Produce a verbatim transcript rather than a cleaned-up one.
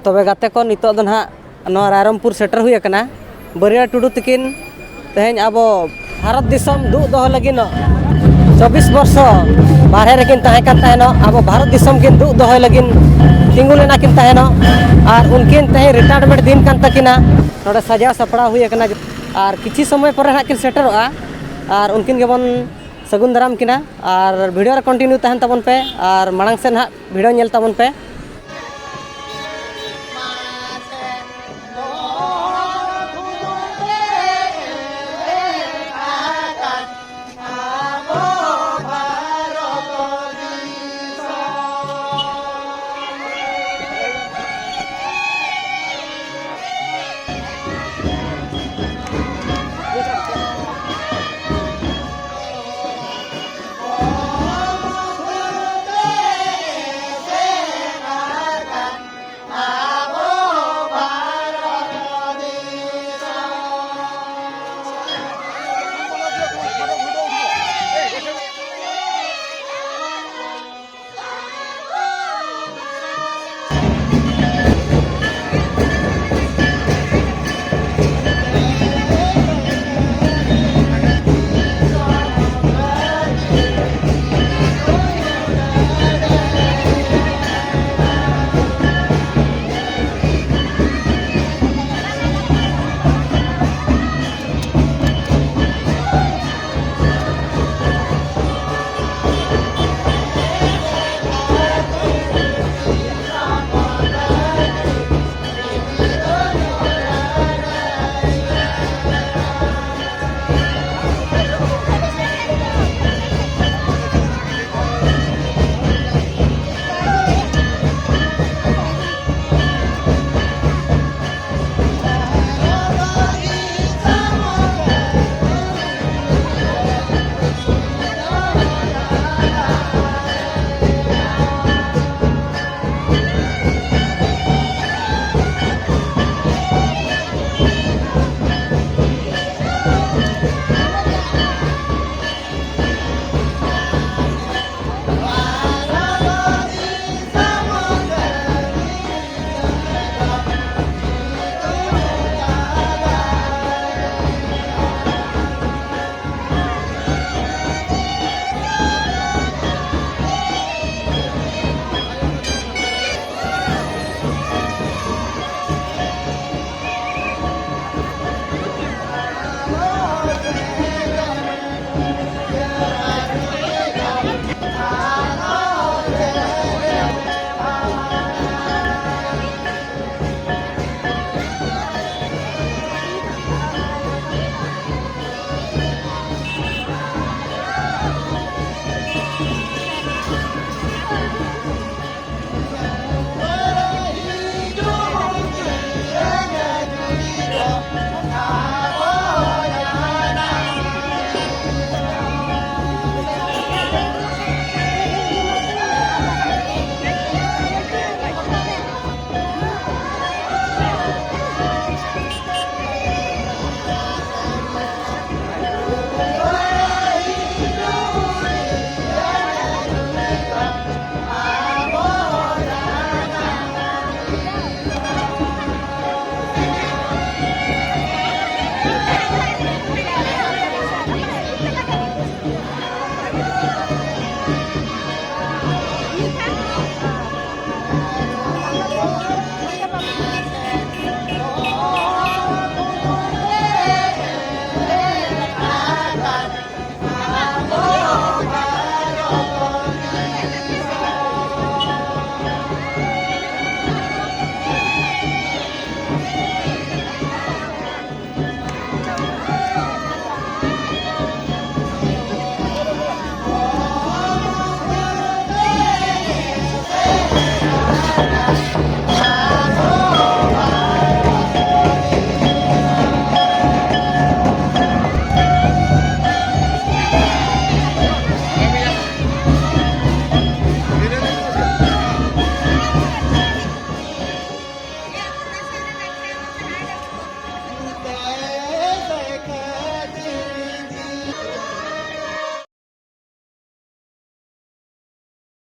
ᱛᱚᱵᱮ ᱜᱟᱛᱮ ᱠᱚ, ᱱᱤᱛᱚᱜ ᱫᱚ ᱱᱟᱦᱟᱜ ᱱᱚᱣᱟ ᱨᱟᱭᱨᱚᱝᱯᱩᱨ ᱥᱮᱴᱮᱨ ᱦᱩᱭ ᱟᱠᱟᱱᱟ᱾ ᱵᱟᱹᱨᱭᱟᱹ ᱴᱩᱰᱩ ᱛᱤᱠᱤᱱ ᱛᱮᱦᱮᱧ ᱟᱵᱚ ᱵᱷᱟᱨᱚᱛ ᱫᱤᱥᱚᱢ ᱫᱩᱜ ᱫᱚᱦᱚ ᱞᱟᱹᱜᱤᱫ ᱪᱚᱵᱵᱤᱥ ᱵᱚᱨᱥᱚ ᱵᱟᱨᱦᱮ ᱨᱮᱠᱤᱱ ᱛᱟᱦᱮᱸ ᱠᱟᱱ ᱛᱟᱦᱮᱱᱚᱜ, ᱟᱵᱚ ᱵᱷᱟᱨᱚᱛ ᱫᱤᱥᱚᱢ ᱠᱤᱱ ᱫᱩᱜ ᱫᱚᱦᱚᱭ ᱞᱟᱹᱜᱤᱫ ᱛᱤᱸᱜᱩ ᱞᱮᱱᱟ ᱠᱤᱱ ᱛᱟᱦᱮᱱᱚᱜ᱾ ᱟᱨ ᱩᱱᱠᱤᱱ ᱛᱮᱦᱮᱧ ᱨᱤᱴᱟᱭᱟᱨᱢᱮᱱᱴ ᱫᱤᱱ ᱠᱟᱱ ᱛᱟᱹᱠᱤᱱᱟ᱾ ᱱᱚᱰᱮ ᱥᱟᱡᱟᱣ ᱥᱟᱯᱲᱟᱣ ᱦᱩᱭ ᱟᱠᱟᱱᱟ᱾ ᱟᱨ ᱠᱤᱪᱷᱤ ᱥᱚᱢᱚᱭ ᱯᱚᱨᱮ ᱦᱟᱸᱜ ᱠᱤᱱ ᱥᱮᱴᱮᱨᱚᱜᱼᱟ᱾ ᱟᱨ ᱩᱱᱠᱤᱱ ᱜᱮᱵᱚᱱ ᱥᱟᱹᱜᱩᱱ ᱫᱟᱨᱟᱢ ᱠᱤᱱᱟ᱾ ᱟᱨ ᱵᱷᱤᱰᱤᱭᱳ ᱨᱮ ᱠᱚᱱᱴᱤᱱᱤᱭᱩ ᱛᱟᱦᱮᱱ ᱛᱟᱵᱚᱱ ᱯᱮ᱾ ᱟᱨ ᱢᱟᱲᱟᱝ ᱥᱮᱫ ᱦᱟᱸᱜ ᱵᱷᱤᱰᱤᱭᱳ ᱧᱮᱞ ᱛᱟᱵᱚᱱ ᱯᱮ᱾